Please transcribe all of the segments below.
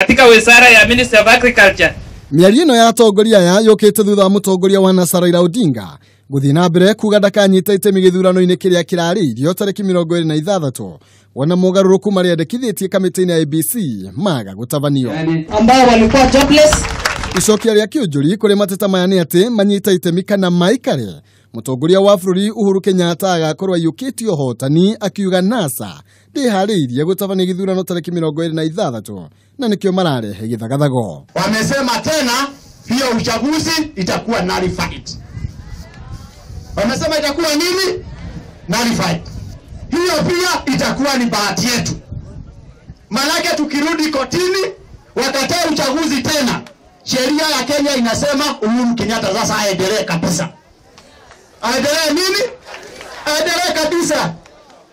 Katika wizara ya Ministry of Agriculture. Mĩario ĩno ya atongoria aya yũkĩte thutha wa mũtongoria wa NASA Raila Odinga gũthiĩ na mbere kuga ndakanyita itemi gĩthurano-inĩ kĩrĩa kĩrarĩirio tarĩki 26 wona mogarũrũku marĩa endekithĩtie kamĩtĩ-inĩ ya ABC maga gũtabanio ambao walikuwa jobless. Icokia rĩa Kĩũnjũri kũrĩ mateta maya nĩ atĩ manyita itemi kana maikare. Mũtongoria wa bũrũri Uhuru Kenyatta agakorwo aiyũkĩtie ũhotani akiuga NASA ndĩharĩirie gũtabania gĩthurano tarĩki 26 na nĩkĩo mararehe gĩthagathago. Wamesema tena hiyo uchaguzi itakuwa nullified. Wamesema itakuwa nini? Nullified. Hiyo pia itakuwa ni bahati yetu. Manake tukirudi kotini wakataa uchaguzi tena. Sheria ya Kenya inasema Uhuru Kenyatta sasa aendelee kabisa. Aendelee nini? Aendelee kabisa.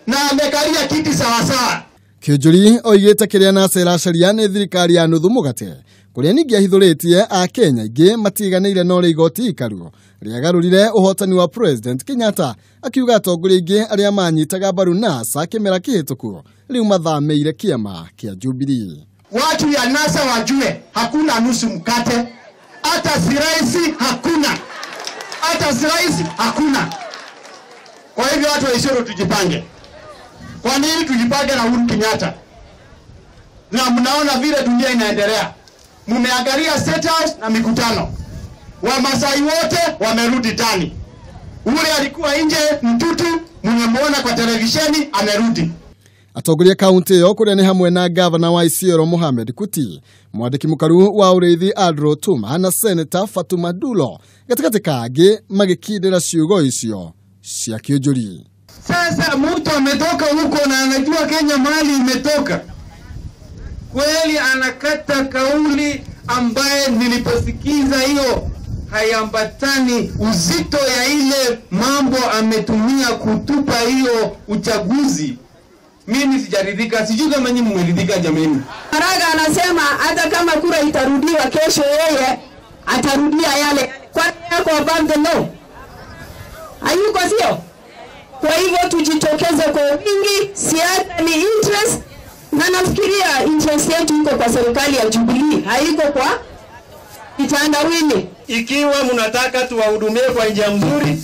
Na amekalia kiti sawa sawa. Kĩũnjũri oigĩte kĩrĩa NASA ĩracaria nĩ thirikari ya nuthu mũgate kũrĩa ningĩ ahithũrĩtie a Kenya aingĩ matiganĩire na ũrĩa igoti ikaru rĩagarũrire ũhotani wa President Kenyatta akiuga atongoria aingĩ arĩa manyitaga mbaru NASA kĩmera kĩhĩtũku rĩu mathamĩire kĩama kĩa Jubilee. Watu ya NASA wajue hakuna nusu mkate, hata siraisi hakuna, hata siraisi hakuna. Kwa hivyo watu wa Isiolo tujipange. Kwa nini tujipange na Uhuru Kenyatta? Na mnaona vile dunia inaendelea. Mmeangalia State House na mikutano. Wamasai wote wamerudi ndani. Ule alikuwa nje mtutu, mmemuona kwa televisheni amerudi. Atongoria kaunti ĩyo kũrĩa nĩ hamwe na gavana wa Isiolo Mohamed Kuti, mwandĩki mũkaru wa ũrĩithi Andrew Tuma na Senator Fatuma Dulo gatagatĩ kangĩ magĩkindĩra ciugo icio cia Kĩũnjũri. Sasa mtu ametoka huko na anajua Kenya mali imetoka. Kweli anakata kauli ambaye niliposikiza hiyo haiambatani uzito ya ile mambo ametumia kutupa hiyo uchaguzi. Mimi sijaridhika, sijui kama nyinyi mmeridhika jameni. Maraga anasema hata kama kura itarudiwa kesho yeye atarudia yale. Kwani yako above the law? Hayuko sio? Kwa hivyo tujitokeze kwa wingi, siasa ni interest na nafikiria interest yetu iko kwa serikali ya Jubilee, haiko kwa kitandawili. Ikiwa mnataka tuwahudumie kwa njia nzuri,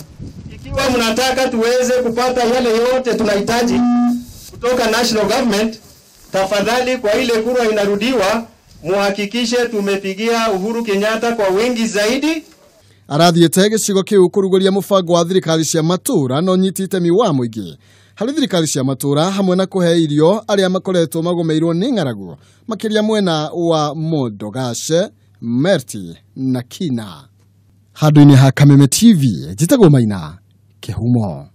ikiwa mnataka tuweze kupata yale yote tunahitaji kutoka national government, tafadhali kwa ile kura inarudiwa muhakikishe tumepigia Uhuru Kenyatta kwa wingi zaidi. Arathiĩte gĩcigo kĩu kũrugũria mũbango wa thirikari cia matũũra na ũnyiti itemi wa mũingĩ harĩ thirikari cia matũũra hamwe na kũhe irio arĩa makoretwo magũmĩirwo nĩ ng'aragu makĩria mwena wa Modogashe, Merti na Kina. Handũ-inĩ ha Kameme TV, njĩtagwo Maina Kĩhumo.